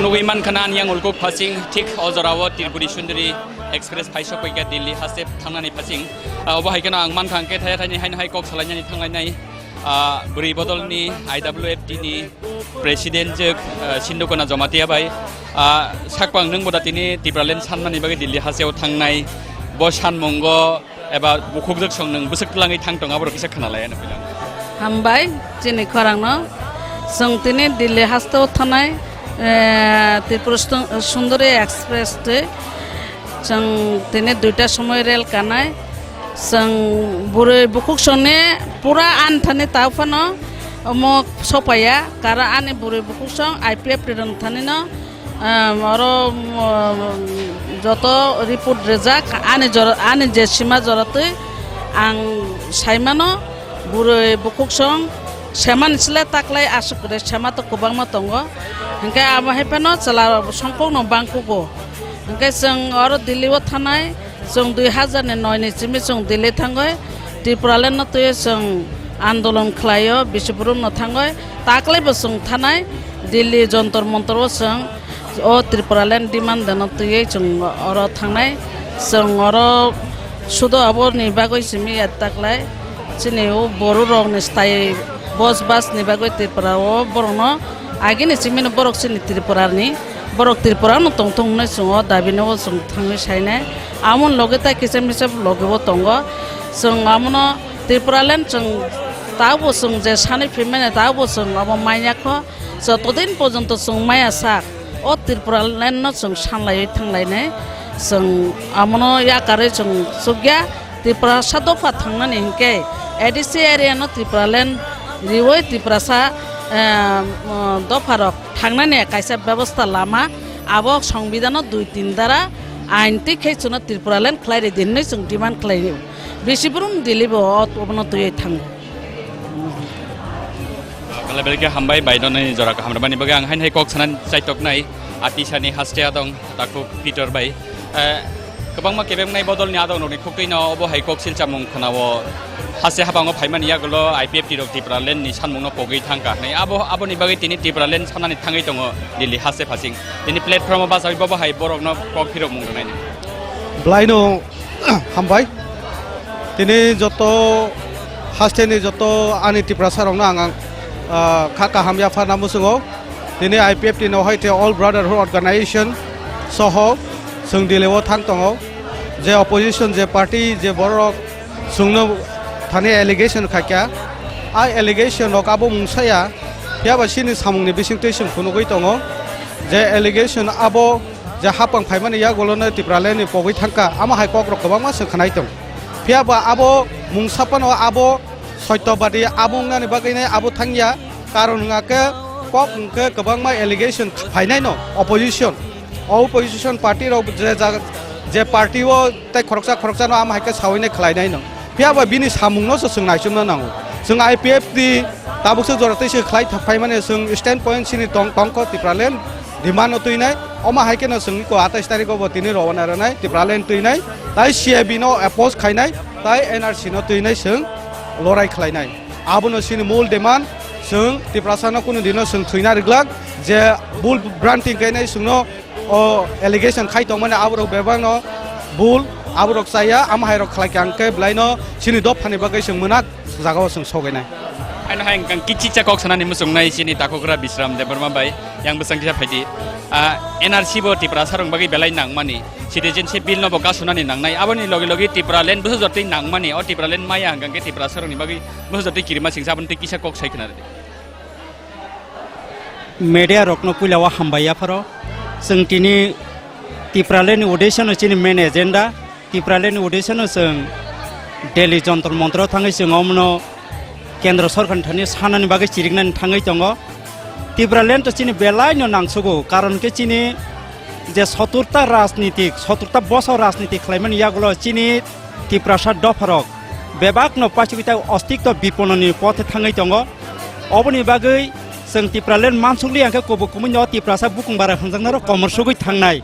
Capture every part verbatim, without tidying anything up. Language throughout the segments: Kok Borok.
Ui mankha na ani yang ulkuk phasing thik o jorao Tripuri Sundari Express phaisok paikha Delhi haste thangnani phasing. Ah, obo hai kheno ang mankha ang khe thaya thaini haino hai kok salainani thanglainai. Ah, bwrwi bodolni I W F T ni president jwk, ah, Sindhukona Jamatia bai, ah, sakpang nwng boda tini Tipraland sanmani bagwi Delhi hasteo thangnai. Bo sanmungo eba bukhukjwk song nwng bwswk twlangwi thang tong, aborok kisa khna lai ano pilang. Hambai, chini khorangno. Chwng tini Delhi hasteo thanai, eh, Tripura Sundari Express twi. Chwng tini duita somoi rel kanai. Chwng bwrwi bukhuk songni pura ani thani tao phano omo sopaiya, karon ani bwrwi bukhuk song I P F T rwng thanino, Em, oro, um, joto report rijak, ani jora, ani je sima jora twi ang saimano, bwrwi bukhuk song semani sle taklai aswk kwrwi sema to kwbangma tongo, hinkhe abo hai phano chwla rok songkokno bangkugo, hinkhe chwng oro Delhi o thanai. Chwng dui hazar ni noi ni simi chwng Delhi thangwi Tripuraland no twiwi chwng andolon khlaio, bisi brum no thangwi taklai bo chwng thanai Delhi Jontor Montor o chwng o Tripuraland demand no twiwi chwng oro thangnai. Chwng oro sudo abo ni bagwi simi ya taklai chini o Boru rok ni style bos bas ni bagwi Tripura o borok no agini simi no borok chini Tripura ni. Borok Tripura no tongthok hwnwi chwng o dabi no chwng thangwi sainai. Amoni loge tai kisa misa loge bo tongo. Chwng amono Tripuraland chwng tabuk chwng je sanwi phimani tabuk chwng abo manya kho. Joto din porjonto chwng maya sak o Tripuraland no chwng sanlaiwi thanglainai. Chwng amono yakarwi chwng chukya. Tiprasa dopha thangnani hinkhe A D C area no Tripuraland riwi Tiprasa, eh, dopha rok thangnani kaisa bebosta lama abo songbidano dui tin dara ain twi khe chwngno Tripuraland khlai ridi hinwi chwng demand khlai rio. Bisi brum Delhi bo o-, obono twiwi thango. Belai belai khe hambai bai noni jora kaham rwmani bagwi ang haino hai kok sanani chaitoknai atisani haste adong takhuk Peter bai. Eh, kwbangma kebemnai bodolni adongrokni khuktwino obo hai kok silchamung khwnao haste habango phaimani yagulo I P F T rok Tipraland ni sanmungno pogwi thangkha hinwi. Abo, aboni bagwi tini Tipraland sanani thangwi tongo Delhi haste phasing. Tini platform o bachawi bobo hai borokno kok phirokmung rwnaini. Belaino hambai. Tini joto hasteni joto ani Tiprasa rokno ang, ang, ah, kha kaham yapharna muchungo. Tini I P F T no hai te All Brotherhood Organization soho chwng Delhi o thang tongo. Je opposition, je party, je borok chwngno thani allegation khaikha. A allegation rok abo mungsaya, phiya ba chini samungni bisingtwi chwng phunugwi tongo. Je allegation abo je hapang phaimani yagulono Tipraland ni pogwi thangkha, amo hai kokrok kwbangma chwng khwnai tong. Phiya ba abo mungsa phano abo soitobadi abo wngnani bagwino abo thangya, karon wngkha khe kok wngkhe kwbangma allegation phainaino opposition. O opposition party rok je jaga, je party o tei khoroksa khoroksano amo hai khe sawinai khlainaino. Phiya ba bini samungno se chwng naichomna nango. Chwng I P F T tabukse jora tei se khlai thak phaimani chwng stand point chini tong, tongkho Tipraland demand no twinai. Omo hai kheno chwng iko atais tarikh o bo tini rowana rwnai Tipraland twinai. Tai C A B no oppose khainai, tai N R C no twinai chwng lorai khlainai. Abono chini mul demand, chwng Tiprasa no kunu dino chwng thwina rwglak, je bul branting khainai chwngno o allegation khai tongmani aborok bebakno bul, aborok chaya, amo hai rok khlai kha, hwnkhe belaino chini dophani bagwi chwng mwnak jagao chwng sogainai. Haino hai wngkha kichicha kok sanani muchungnai chini takhugra Bisram Debbarma bai, yang bwsang kisa phaidi. Ah, N R C bo Tiprasa rok bagwi belai nangmani, citizenship bill no bo kasunani nangnai, aboni logi logi Tipraland bwsajortwi nangmani, o Tipraland maya hwnkha khe Tiprasa rokni bagwi bwsajortwi kirima singsa aboni twi kisa kok sai khna rwdi. Media rokno puila o hambai yapharo. Chwng tini Tipraland ni audition o chini main agenda. Tipraland ni audition o chwng Delhi Jontor Montor o thangwi chwng omono Kendra Sorkar ni thani sanani bagwi chiriknani thangwi tongo. Tipraland to chini belai no nangsugo, karon khe chini je soturta rajnitik, soturta bosor rajnitik khlaimani yagulo chini Tiprasa dopharok bebakno pachugwi ta ostikto bipononi pothe thangwi tongo. Oboni bagwi chwng Tipraland mansukli hwnkhe kubuk kubui no Tiprasa bukung bara hwnjaknarok komor sugwi thangnai.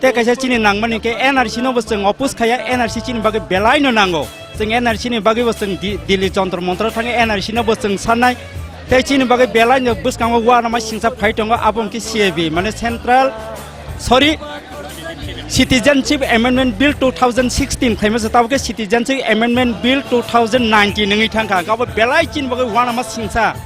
Tei kaisa chini nangmani khe N R C no bo chwng oppose khaiya, N R C chini bagwi belai no nango. Chwng N R C ni bagwi bo chwng Di-, Delhi Jontor Montor thangwi N R C no bo chwng sannai. Tei chini bagwi belai no bwskango uanama singsa phai tongo, abo hwnkhe C A B, mane Central, sorry, Citizenship Amendment Bill two thousand sixteen khlaima se, tabukhe Citizenship Amendment Bill two thousand nineteen wngwi thangkha, hwnkhe abo belai chini bagwi uanama singsa.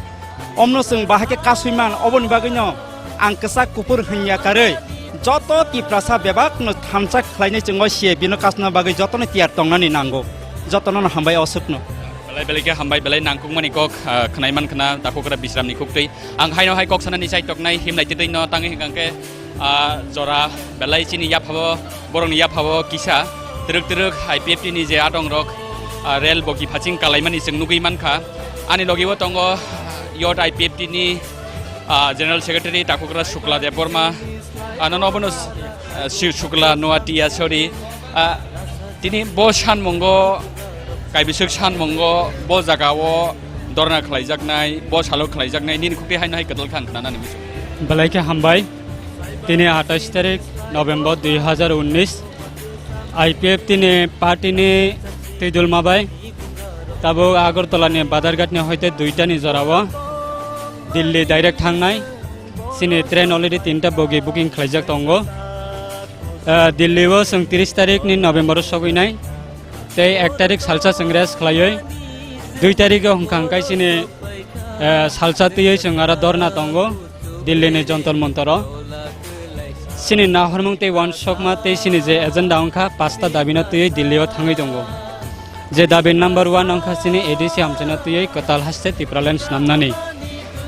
Omno chwng bahai khe kasui man, oboni bagwino ang kwchak kuphur hwnya karwi joto Tiprasa bebakno thansa khlainai chwng o C A B no kasna bagwi jotono tiyar tongnani nango. Jotono no hambai o swkno. Belai belai khe hambai, belai nangkukmani kok, ah, khwnai mankha na takhukra Bisramni khuktwi. Ang haino hai kok sanani chai toknai himnai twi twi no tangwi hwnkha khe, ah, jora belai chini yaphabo, borokni yaphabo kisa twrwk twrwk I P F T ni je adong rok, ah, rel bogi phaching kalaimani chwng nugwi mankha. Ani logi o tongo Youth I P F T ni, ah, General Secretary takhukra Shukla Debbarma. Ah, nono bono, ah, Shi-, Shukla Noatia, sorry. Ah, tini bo sanmungo, kaibiswk sanmungo, bo jagao dorna khlaijaknai, bo salo khlaijaknai, nini khuktwi haino hai kwtal kha ang khnanani muchung. Belai khe hambai. Tini atais tarik November dui hazar unnis. I P F T ni party ni twidulma bai tabuk Agartala ni Badharghat ni hoite duita ni jorao Delhi direct thangnai. Chini train already tinta bogi booking khlaijak tongo. Ah, Delhi o chwng tris tarik ni November o sogwi nai. Tei ek tarik salsa chwng rest khlaiwi, dui tarik o hwnkha hwnkhe chini, eh, salsa twiwi chwng aro dorna tongo Delhi ni Jantar Mantar o. Chini nahormung tei uansukma tei chini je agenda wngkha, pasta dabi no twiwi Delhi o thangwi tongo. Je dabi number one wngkha chini A D C hamchwino twiwi kwtal haste Tipraland snamnani.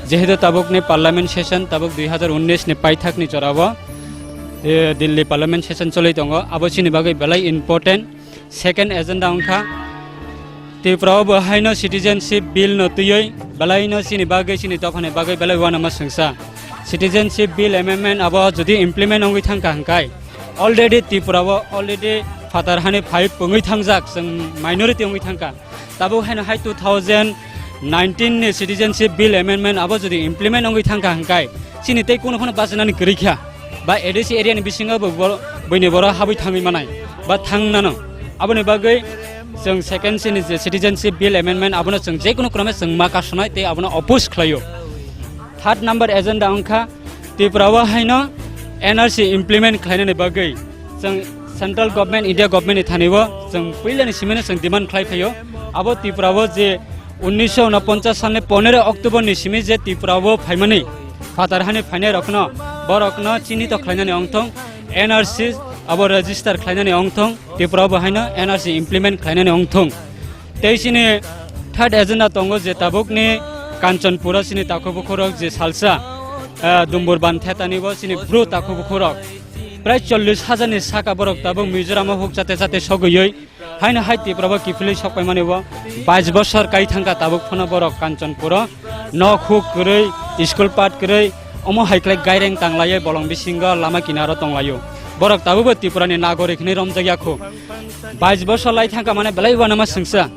Jehetu tabukni parliament session tabuk dui hazar unnis ni paithakni jorao, eh, Delhi parliament session choli tongo, abo chini bagwi belai important. Second agenda wngkha Tripura o bo haino citizenship bill no twiwi belai no chini bagwi, chini dophani bagwi belai uanama singsa. Citizenship bill amendment abo jodi implement wngwi thangkha hwnkhe, already Tripura o already phatar hani phai pungwi thangjak, chwng minority wngwi thangkha. Tabuk haino hai two thousand nineteen ni citizenship bill amendment abo jodi implement wngwi thangkha hwnkhe, chini tei kunu phano bachinani kwrwi kha. Ba A D C area ni bisingo bo bor-, buini borok habwi thangwi manai, ba thangnano. Aboni bagwi chwng second chini je citizenship bill amendment abono chwng jekunu krome chwng ma kasonai tei abono oppose khlaio. Third number agenda wngkha Tripura o haino N R C implement khlainani bagwi chwng central government, India government ni thani o chwng puilani simino chwng demand khlai phaio. Abo Tripura o je unnisho unoponchas salni ponero October ni simi je Tripura o phaimani phatar hani phainai rokno, borokno chinito khlainani wngthong, N R C abo register khlainani wngthong, Tripura o bo haino N R C implement khlainani wngthong. Tei chini third agenda tongo je tabukni Kanchanpura chini takhuk bukhurok je salsa, ah, Dumbur Ban thetani bo chini bru takhuk bukhurok prai chollish hajar ni saka borok tabuk Mizoram o huk chate chate sogwi haino hai Tripura o kiphilwi sokpaimani bo bais bosor kai thangkha tabuk phano borok Kanchanpura. Nok huk kwrwi, school pat kwrwi, omo hai khlai gaireng tanglaiwi bolong bisingo lama kinaro tonglaio. Borok tabukbo Tripurani nagorik hwnwi romjakya kho. Bais bosor lai thangkha mane belai uanama singsa.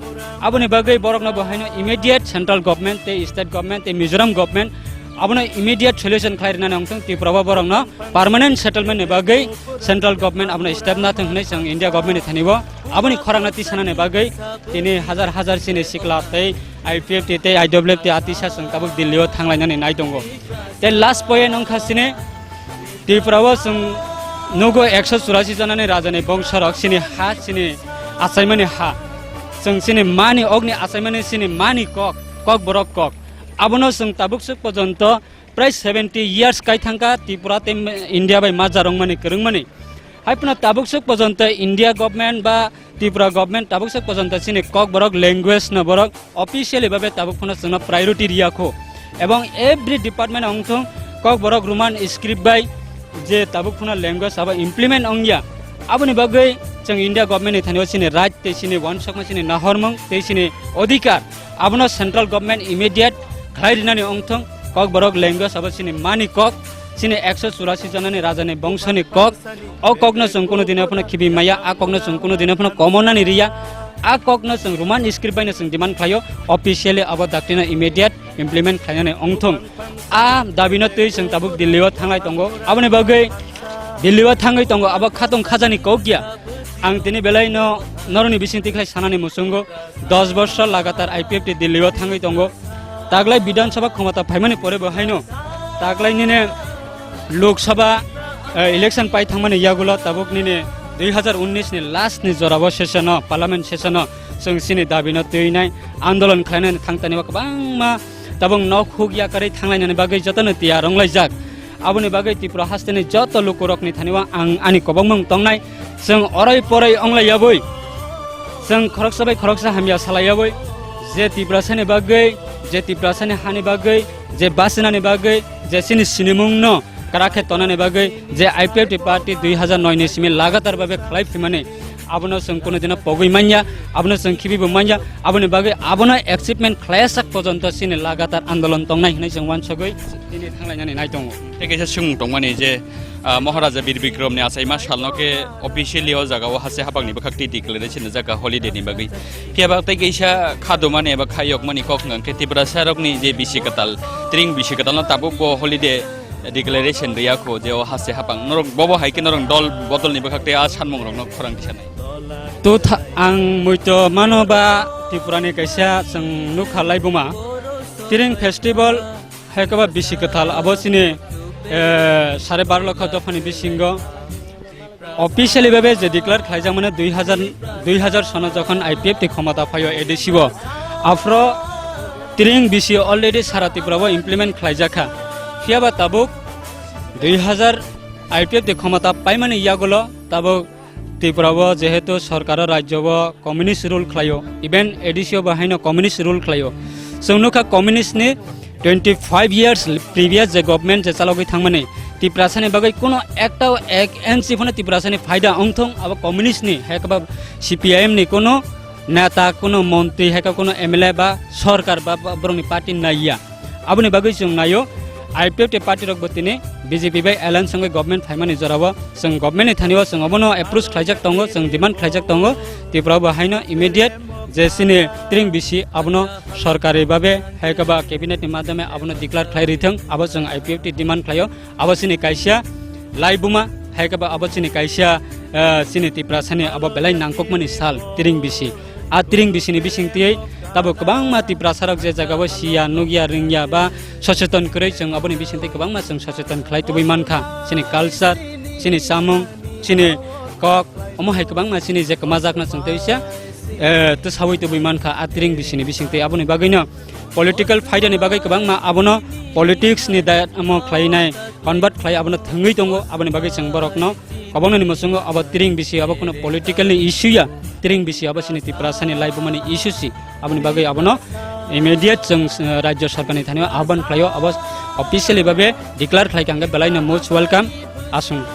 Aboni bagwi borokno bo haino immediate central government tei state government tei Mizoram government abono immediate solution khlai rwnani wngthong, Tripura o borokno permanent settlement ni bagwi central government abono step nathwng hwnwi chwng India government ni thani o aboni khorang no tisanani bagwi tini hajar hajar chini sikla tei I P F T tei I W F T atisa chwng tabuk Delhi o thanglainani nai tongo. Tei last point wngkha chini Tripura o chwng nugo ekso churasi jonani rajani bongsorok chini ha, chini achaimani ha. Chwng chini mani okni achaimani chini mani kok, kok borok kok. Abono chwng tabuk swk pojonto prai seventy years kai thangkha Tripura tei India bai majar wngmani kwrwngmani. Hai phano tabuk swk pojonto India government ba Tripura government tabuk swk pojonto chini Kokborok language no borok officially babe tabuk phano chwngno priority riya kho. Ebong every department wngthong Kokborok Roman script bai je tabuk phano language abo implement wngya. Aboni bagwi chwng India government ni thani o chini right tei chini uansukma chini nahormung tei chini odhikar abono central government immediate khlai rinani wngthong. Kokborok language abo chini mani kok, chini ekso churasi jonani rajani bongsoni kok. O kokno chwng kunu dino phano khibi maya, a kokno chwng kunu dino phano komornani riya. A kokno chwng Roman script baino chwng demand khlaio, officially abo daktino immediate implement khlainani wngthong. A dabino twi chwng tabuk Delhi o thanglai tongo. Aboni bagwi Delhi o thangwi tongo, abo khatong khajani kok ya. Ang tini belai no noroni bising tikhlai sanani muchungo, dos bosor lagatar I P F T Delhi o thangwi tongo. Taglai Bidhan Sabha khomota phaimani pore bo haino taglai nini Lok Sabha, eh, election pai thangmani yagulo tabuk nini dui hazar unnish ni last ni jorao session o, parliament session o chwng chini dabi no twi nai andolon khlainani thangtani o kwbangma tabuk nok huk yakarwi thanglainani bagwi jotono tiyar wnglaijak. Aboni bagwi Tripura hasteni joto lukurokni thani o ang ani kobongmung tongnai. Chwng oroi poroi onglaiyabwi, chwng khoroksa bai khoroksa hamya salaiyabwi, je Tiprasani bagwi, je Tiprasani hani bagwi, je basinani bagwi, je chini sinimungno kwrak khe tonani bagwi, je I P F T party dui hazar noi ni simi lagatar babe khlai phimani, abono chwng kuno dino pogwi manya, abono chwng khibibo manya, aboni bagwi abono achievement khlaiyasak pojonto chini lagatar andolon tongnai hinwi chwng uansugwi tini thanglainani nai tongo. Tei kaisa swngmung tongmani je, ah, Maharaja Bir Bikramni achaima salno khe officially o jagao hase hapangni bwkhak twi declaration rijak kha holiday ni bagwi. Phiya ba tei kaisa khadumani eba khayokmani kok hwnkha khe Tiprasarokni je bisi kwtal, tring bisi kwtalno tabuk bo holiday declaration riya kho je o hase hapang. Norok bobo hai khe norok dol bodolni bwkhak tei a sanmungrokno khorang tisanai. To tha-, ang muito mano ba Tripurani kaisa chwng nukha laibuma. Tring festival hai khe ba bisi kwtal abo chini, eh, sare baro lokho dophani bisingo officially babe je declare khlaijak mane dui hazar, dui hazar sono jokhon I P F T khomota phaio A D C o, aphro tring bisi already sara Tripura o implement khlaijak kha. Phiya ba tabuk dui hazar I P F T khomota paimani yagulo tabuk Tripura o jehetu sorkar o rajyo o communist rule khlaio, even A D C o bo haino communist rule khlaio. Chwng nukha communist ni twenty five years previous je government je chalogwi thangmani Tiprasani bagwi kuno ekta ek inch phano Tiprasani phaida wngthung abo communist ni hai khe ba C P I M ni kuno neta, kuno montri hai khe kuno M L A ba sorkar ba, ba borokni party naiya. Aboni bagwi chwng naio, I P F T party rok bo tini B J P bai alliance wngwi government phaimani jorao chwng government ni thani o chwng obono approach khlaijak tongo, chwng demand khlaijak tongo, Tripura bo haino immediate je chini tring bisi abono sorkari babe hai khe ba cabinet ni madhyame abono declare khlai rithwng, abo chwng I P F T demand khlaio. Abo chini kaisa laibuma, hai khe ba abo chini kaisa, eh, chini Tiprasani abo belai nangkukmani sal, tring bisi. A tring bisini bising twi tabuk kwbangma Tiprasarok je jagao siya, nukya, ringya ba socheton kwrwi chwng aboni bising twi kwbangma chwng socheton khlai tubui mankha. Chini culture, chini chamung, chini kok, omo hai kwbangma chini je kwmajakno chwng tei se, eh, twsaui tubui mankha a tring bisini bising twi. Aboni bagwino political phaidani bagwi kwbangma abono politics ni da-, omo khlainai convert khlai abono thwngwi tongo. Aboni bagwi chwng borokno kwbangma ni muchungo abo tring bisi abo kuno political ni issue ya, tring bisi abo chini Tiprasani laibumani issue si. Aboni bagwi abono immediate chwng, eh, rajya sarkar ni thani o ahban khlaio, abo officially babe declare khlai kha hwnkhe belai no most welcome aswng.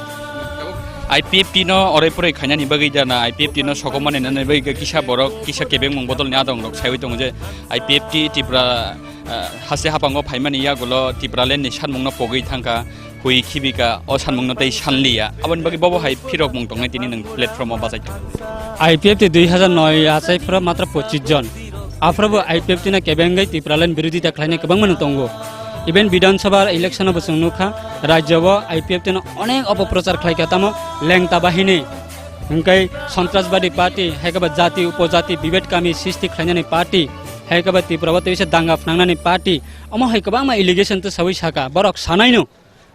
I P F T no orai porai khainani bagwi jana I P F T no sokomani nani bagwi kisa borok kisa kebengmung bodol ni adong rok saiwi tongo je I P F T Tripura, ah, hase hapango phaimani yagulo Tipraland ni sanmung no pogwi thangkha, hui khibika o sanmung no tei sanliya. Aboni bagwi bobo hai phirok mung tongnai tini nwng platform o bachai tongo. I P F T dui hazar noi achai phoro matro pochis jon. Aphrobo I P F T no kebengwi Tipraland birodita khlainai kwbangma no tongo. Even Bidhan Sabha election o bo chwng nukha, rajya o I P F T no onek opoprochar khlaikha, tamo lengta bahini, hwnkhe Santrasbadi Party, hai khe ba jati upojati bibed kami sisti khlainani party, hai khe ba Tripura o tei se danga phnangnani party, omo hai kwbangma allegation tei sawi saka, borok sanaino.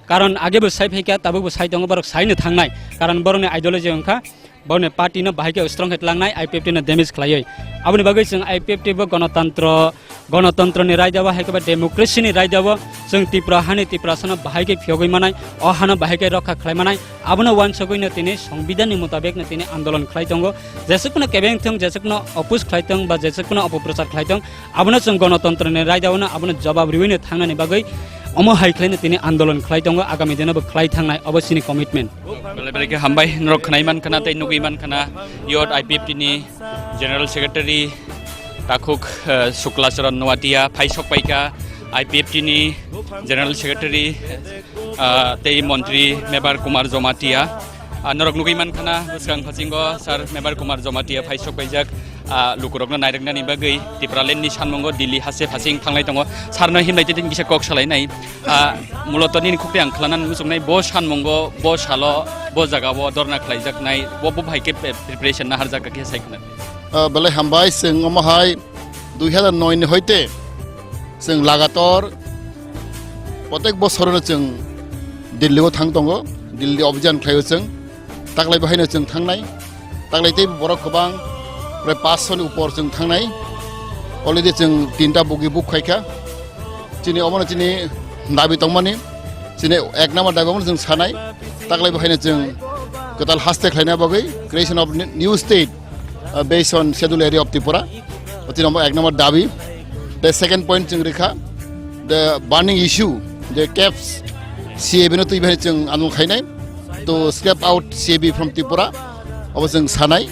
Karon age bo sai phaikha, tabuk bo sai tongo, borok saino thangnai. Karon borokni ideology wngkha, borokni party no bahai khe strong khe tlangnai, I P F T no damage khlaiwi. Aboni bagwi chwng I P F T bo gonotantro, gonotantroni raida o, hai khe ba democracy ni raida o chwng Tripura hani Tiprasano bahai khe phiyogwi manai, o hano bahai khe rokha khlai manai, abono uansugwi no tini songbidhan ni mutabek no tini andolon khlai tongo. Jesukno kebeng thung, jesukno oppose khlai tong ba jesukno opoprochar khlai tong, abono chwng gonotantroni raida o no abono jobab riwi no thangnani bagwi omo hai khlai no tini andolon khlai tongo, agami dino bo khlai thangnai, obo chini commitment. Belai belai khe hambai, norok khwnai man khana tei nugwi man khana, yot I P F T ni General Secretary takhuk, eh, Sukla Charan Noatia phai sok paikha, I P F T ni General Secretary, ah, tei Montri Mebar Kumar Jomatia. Ah, norok nugwi man khana, bwskang phasingo Sir Mebar Kumar Jomatia phai sok paijak, ah, lukurokno nairwknani bagwi Tipraland ni sanmungo Delhi hase phasing thanglai tongo. Sir no himlai tei kisa kok salainai. Ah, muloto nini khukti ang khwlana muchungnai bo sanmungo, bo salo, bo jagao dorna khlaijaknai, bo, bo hai khe pre-, preparation naharjak khe sai khna. Ah, belai hambai, chwng omo hai dui hazar noi ni hoite Chwng lagator protek bosorono chwng Delhi o thang tongo, Delhi obhijan khlaio chwng, taklai bo haino chwng thangnai, taklai tei borok kwbang, prai paanch sho ni upor chwng thangnai, already chwng tinta bogi book khaikha, chini omono chini dabi tongmani, chini ek number dabi omono chwng sanai, taklai bo haino chwng kwtal haste khlaina bagwi creation of new state uh, based on Schedule Area of Tripura. Oti number ek number dabi. The second point chwng rikha, the burning issue, the caps C A B no twi bai chwng anung khainai to scrap out C A B from Tripura. Abo chwng sanai.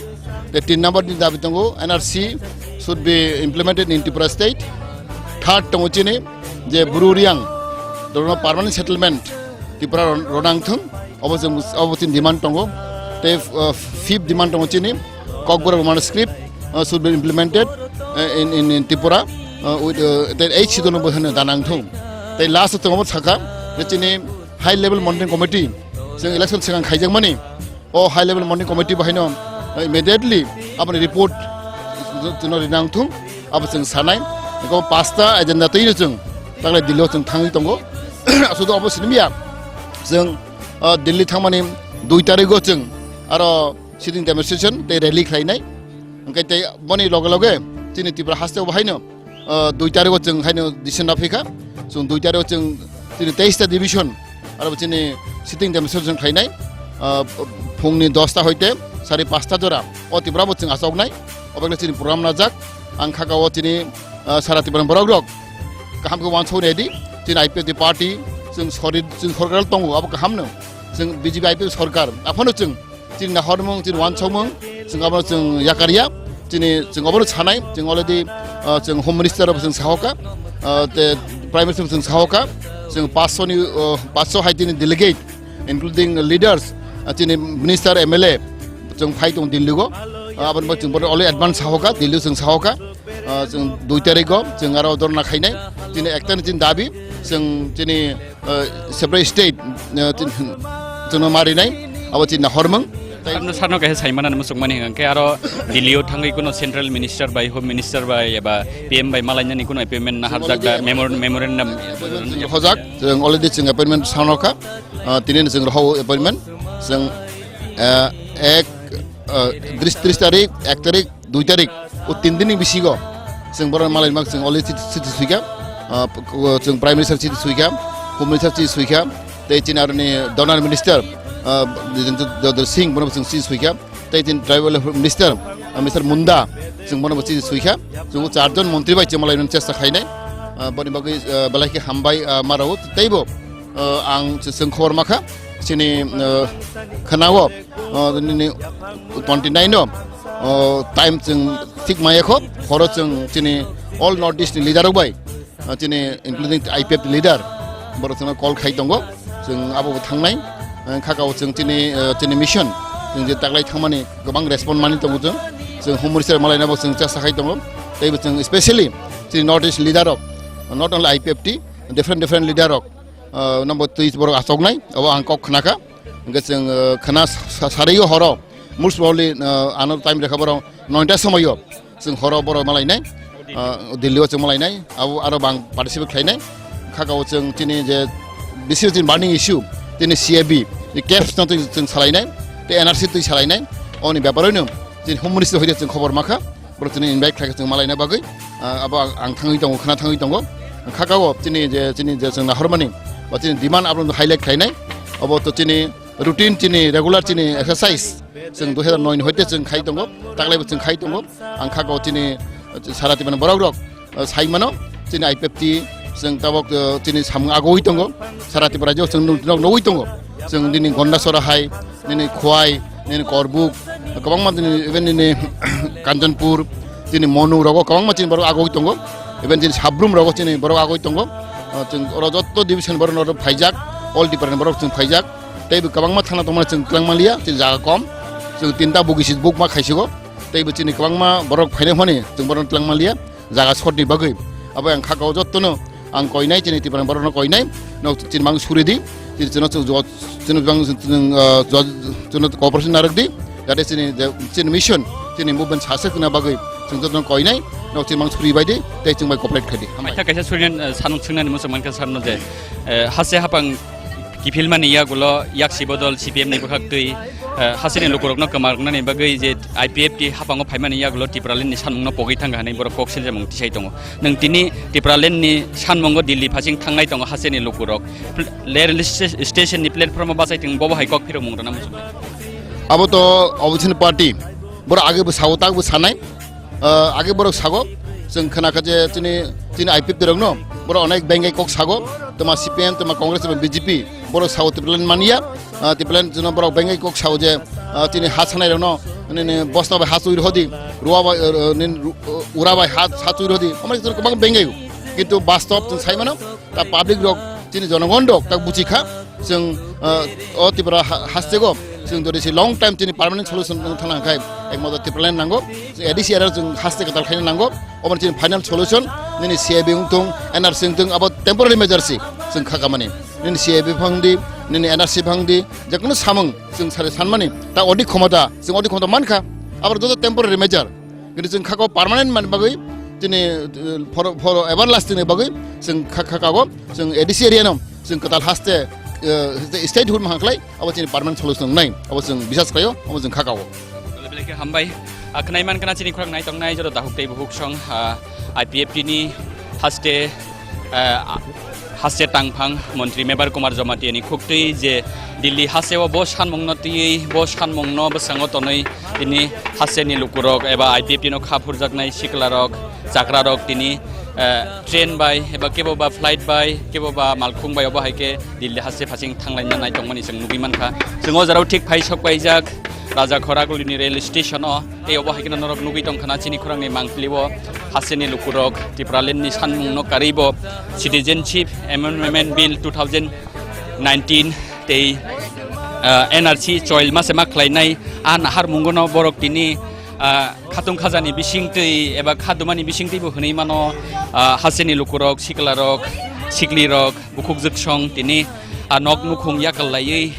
The tin number ni dabi tongo N R C should be implemented in Tripura state. Third tongo chini je Bru Riang, the permanent settlement Tripura ro-, ronang thung, obo chwng, obo chini demand tongo. Tei, uh, fifth demand tongo chini, Kokborok Roman script, uh, should be implemented, uh, in, in, in Tripura, uh, with, uh, tei eight schedule no bo hwnwi danang thung. Tei last tongo sakha, je chini high level monitoring committee, chwng election swkang khaijakmani, o high level monitoring committee bo haino, uh, immediately aboni report chwngno rinang thung. Abo chwng sanai, eko pasta agenda twi no chwng taklai Delhi o chwng thangwi tongo. Aswk obo simi ya, chwng, ah, Delhi thangmani dui tarikgo chwng aro sitting demonstration tei rally khlainai. Hwnkhe tei boni loge loge chini Tripura haste bo haino, ah, dui tarikgo chwng haino decision na phikha, chwng dui tarikgo chwng chini teis ta division aro bo chini sitting demonstration khlainai, ah, phungni dos ta hoite sari paanch ta jora o Tripura bo chwng achoknai, obekle chini program najak. Ang khaka o chini, ah, sara Tripura borok rok kaham khe uansuk nai di, chini I P F T party chwng sori, chwng sorkar tongo, abo kaham no, chwng B J P I P F sorkar, aphano chwng chini nahormung, chini uansukmung, chwng abono chwng yakarya, chini chwng obono sanai, chwng already, ah, chwng Home Minister abo chwng sahoka, ah, te Prime Minister chwng sahoka, chwng paanch sho ni, ah, paanch sho hai chini delegate, including leaders, ah, chini minister, M L A, chwng phai tong Delhi go, ah, aboni bagwi chwng bono already advance sahoka, Delhi chwng sahoka, ah, chwng dui tarikgo chwng aro dhorna khainai, chini ekta ni chini dabi, chwng chini, ah, separate state, ah, chini, chwngno marinai, abo chini nahormung. Tei Sarno, sarno kaisa saimana muchungmani hwnkhe aro Delhi o thangwi kuno central minister bai, home minister bai eba P M bai malainani kuno appointment naharjak da, memor-, memorandum. Hojak, chwng already chwng appointment sanokha, ah, tini chwng rohao appointment, chwng, ah, ek, ah, tris, tris tarik, ek tarik, dui tarik, o tin din ni bisingo chwng borok malai mak chwng already chiti, chiti suikha, ah, chwng Prime Minister chiti suikha, Home Minister chiti suikha, tei chini aroni Donor Minister, ah, Jitendra Singh bono chwng chiti suikha, tei chini Tribal Welfare Minister, ah, Mister Munda chwng bono chiti suikha, chwng o charjon montri bai chwng malai chesta khainai, ah, boni bagwi, ah, belai khe hambai, ah, ma rwo teibo, ah, ang chwng khobor makha chini, ah, khwnao, ah, nini twenty nine o, ah, time chwng thik maya kho, horo chwng chini all North East ni leader rok bai, ah, chini including I P F leader, borok chwngno call khai tongo, chwng abo bo thangnai, ah, khaka o chwng chini, ah, chini mission, chwng je taklai thangmani kwbang respond mani tongo chwng, chwng Home Minister malaina bo chwng chesta khai tongo, tei bo chwng specially chini North East leader rok, not only I P F T, different, different leader rok, ah, number twi borok achoknai, abo ang kok khnakha. Hwnkhe chwng, ah, khna sa-, sa-, sario horo, most probably, ah, ano time rekha borok noita somoio chwng horo borok malainai, ah, Delhi o chwng malainai, abo aro bang participate khlainai. Khaka o chwng chini je bisi chini burning issue, chini C A B, je caps no twi chwng salainai, tei N R C twi salainai, oni bepar no chini Home Ministry hoide chwng khobor makha. Borok chini invite khlaikha chwng malaina bagwi, ah, abo ang, ang thangwi tongo, khna thangwi tongo. Khaka o chini je, chini je chwng nahormani, ba chini demand abo highlight khlainai. Abo to chini routine, chini regular chini exercise. Chwng dui hazar noi ni hoite chwng khai tongo, taklaibo chwng khai tongo. Ang khaka o chini, ah, sara Tripura ni borok rok, ah, sai mano, chini I P F T chwng tabok, ah, chini samung agoi tongo, sara Tripura rajyo chwng nuk-, nuk-, nugui tongo. Chwng nini Gondasora hai, nini Khowai, nini Korbuk, kwbangma nini, even nini Kanchanpur, chini Monu rogo kwbangma chini borok agoi tongo, even chini Sabrum rogo chini borok agoi tongo. Ah, chwng oro jotto division borok no phaijak, all department borok chwng phaijak, tei bo kwbangma thana tongmani chwng twlang manliya, chini jaga kom, chwng tinta bugisi bukma khaisigo, tei bo chini kwbangma borok phainai hwnwi chwng borok twlang manliya. Jaga short ni bagwi. Abo ang khaka o jotto no ang koinai, chini Tripura borok no koinai, no chini mang suri di, chini chwng jo-, chini bang chwng, ah, jo-, chwng cooperation narwk di, jate chini je, chini mission, chini movement success na bagwi Chwng jotono koinai, nok chini mang suri bai di, tei chwng bai cooperate khai di. Hambai. Kaisa kaisa suri, eh, sanung swngnani muchung mankha sarno je, eh, hase hapang kiphilmani yagulo yaksi bodol C P M ni bwkhak twi, eh, hasini lukurokno kwma rwnani bagwi je I P F T hapango phaimani yagulo Tipraland ni sanmungno pogwi thangkha hinwi borok kok siljamung tisai tongo. Nwng tini Tipraland ni sanmungo Delhi phasing thangnai tongo hasini lukurok. Pl-, rail sta-, station ni platform o bachai tong bobo hai kok phirokmung rwna muchung. Abo to opposition party. Borok age bo sao, tak bo sanai. Ah, age borok sago, chwng khna kha je chini, chini I P F T rokno borok onek bengai kok sago, toma C P M, toma Congress, toma B J P, borok sago Tipraland manya, ah, Tipraland chwngno borok bengai kok sago je, ah, chini ha sanai rokno, nini bosta bai ha chui rwdi, ruwa bai, eh, eh, nini ru-, eh, ura bai ha, ha chui rwdi, omo chwng kwbang bengai. Kintu bastob chwng sai mano, ta public rok, chini jonogon rok ta buchi kha. Chwng, ah, o Tripura ha-, hastego chwng jodi si long time chini permanent solution wng thangna khai, ekmatro Tipraland nango. Chwng A D C area chwng haste kwtal khaina nango. Obo chini final solution, nini C A B wng thung, N R C wng thung, abo temporary measure si chwng kha kamani. Nini C A B phang di, nini N R C phang di, jekono samung chwng sari sanmani, ta odi khomota, chwng odi khomota mankha, abo joto temporary measure. Kintu chwng khako permanent mani bagwi, chini, uh, for, for everlasting ni bagwi chwng kha-, khakago, chwng A D C area no chwng kwtal haste, uh, statehood maha khlai, abo chini permanent solution wngnai, abo chwng bisas khlaio, abo chwng khakago. Belai belai khe hambai. Ah, khwnai man khna chini khorang nai tongnai joto dahuk tei buhuk song, ah, I P F T ni haste, ah, haste tangphang montri Mebar Kumar Jamatia ni khuktwi je Delhi haste o bo sanmung no twiwi, bo sanmung no bwskango tonwi tini haste ni lukurok eba I P F T no kha phurjaknai sikla rok, chakra rok tini, ah, train bai eba kebo ba flight bai, kebo ba malkhung bai obo hai khe Delhi haste phasing thanglaina nai tongmani chwng nugwi mankha. Chwng o jora o thik phai sok paijak Raja Khoraguli ni rail station o. Tei obo hai kheno norok nugwi tong khna chini khorang ni mangpili o hasteni lukurok Tipraland ni sanmung no karwi bo Citizenship Amendment Bill two thousand nineteen tei, ah, N R C choil ma se ma khlai nai a nahar mungo no borok tini, ah, khatung khaja ni bising twi eba khaduma ni bising twi bo hwnwi mano, ah, hasteni lukurok sikla rok sikli rok bukhuk jwk song tini, ah, nok nukhung yakal laiwi,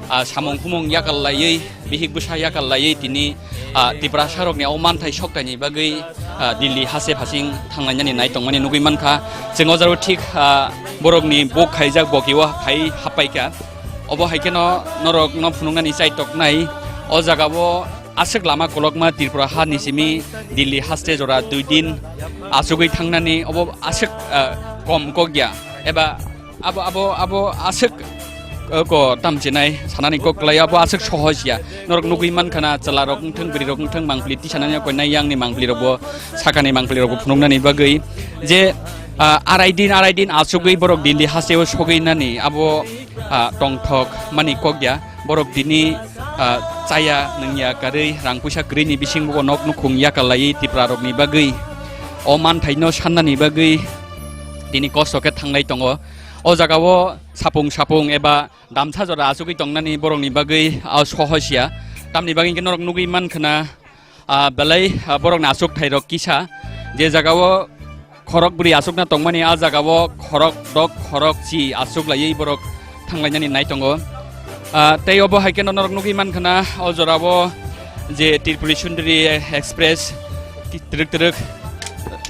ah, samung humung yakal laiwi. Bihik bwsa yakal laiwi tini, ah, Tiprasa rokni o manthai soktaini bagwi, ah, Delhi haste phasing thanglainani nai tongmani nugwi mankha. Chwng o jaro thik, ah, borokni buk khaijak boki o phai happaikha. Obo hai kheno norokno phunuknani chaitoknai. O jagao aswk lama kolokma Tripura ha ni simi Delhi haste jora dui din achugwi thangnani obo aswk, ah, kom kokya eba Abo, abo, abo aswk, uh, ko tamchinai sanani kok kwlai, abo aswk sohos ya. Norok nugwi mankha na, chwla rok wngthang, bwrwi rok wngthang, mangpili tisanani koinai yang ni mangpili rok bo, sakani mangpili rok bo phunuknani bagwi je, uh, arai din, arai din achugwi borok Delhi haste o sogwi nani, abo, uh, tongthok mani kok ya. Borok tini, uh, chaya nungya karwi, rang puisa kwrwi ni bising bo nok nukhung yakal laiwi Tipra rok ni bagwi, o manthai no sannani bagwi tini kosto khe thanglai tongo. O jaga o sapung sapung eba damsa jora achugwi tongnani borokni bagwi, ah, sohos ya. Tamni bagwi hwnkhe norok nugwi mankha na, ah, belai, ah, borokni achukthai rok kisa. Je jaga o khorok bwrwi achukna tongmani, ah jaga o khorok dok khorok chi achuk laiwi borok thanglainani nai tongo. Ah, tei obo hai kheno norok nugwi mankha na, o jora o je Tripuri Sundari Express twrwk twrwk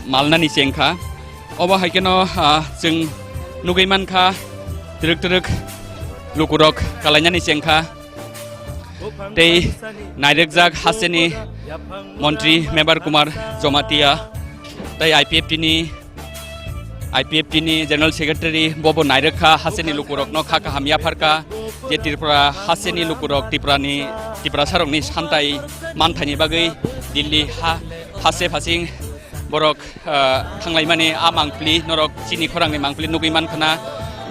malnani chengkha. Obo hai kheno, ah, chwng nugwi mankha, twrwk twrwk lukurok kalainani chengkha. Tei nairwkjak hasteni montri Mebar Kumar Jamatia tei I P F T ni, I P F T ni General Secretary bobo nairwkha hasteni lukurokno kha kaham yapharkha je Tripura hasteni lukurok Tripurani, Tiprasarokni santai manthaini bagwi Delhi ha, haste phasing borok, ah, thanglaimani a mangpili norok chini khorangni mangpili nugwi mankha na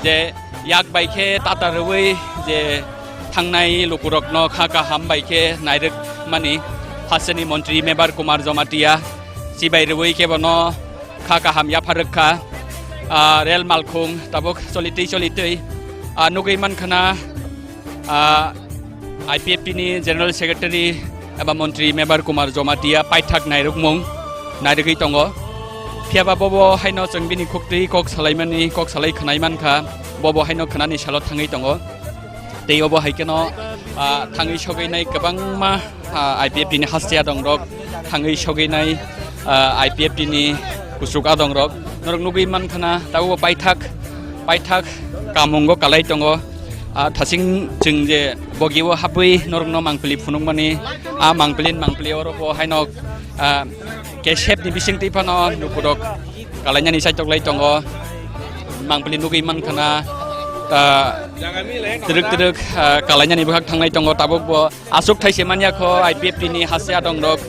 je yak bai khe tata rwui je thangnai lukurokno kha kaham bai khe nairwkmani hasteni montri Mebar Kumar Jamatia chibai rwui khe bono kha kaham yapharwk kha. Ah, rel malkhung tabuk cholitwi cholitwi, ah, nugwi mankha na, ah, I P F T ni General Secretary eba Montri Mebar Kumar Jamatia paithak nairwkmung nairwgwi tongo. Phiyaba bobo haino chwng bini khuktwi kok salaimani, kok salai khwnai mankha, bobo haino khwnani salo thangwi tongo. Tei obo hai kheno, ah, thangwi sogwi nai kwbangma, ah, I P F T ni haste adongrok thangwi sogwi nai, ah, I P F T ni kuchuk adongrok norok nugwi mankha na tabukbo paithak paithak kamungo kalai tongo. Ah, thasing chwng je bogio habwi norokno mangpili phunukmani, ah, mangpili mangpili oro bo haino, ah, kesep ni bising twi phano nukudok kalainani saitok lai tongo. Mangpili nugwi mankha na, ah, twrwk twrwk, ah, kalainani bwkhak thanglai tongo tabukbo. Aswk thaise manya kho I P F T ni hase adong rok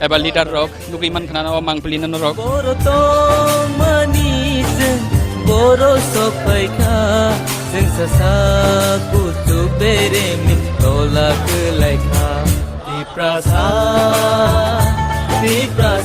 eba leader rok nugwi mankha na o mangpili no norok. Boro tongmani chwng boro sokphaikha, chwng sasa kuchuk beremni tola kwlaikha. Tiprasa, Tiprasa.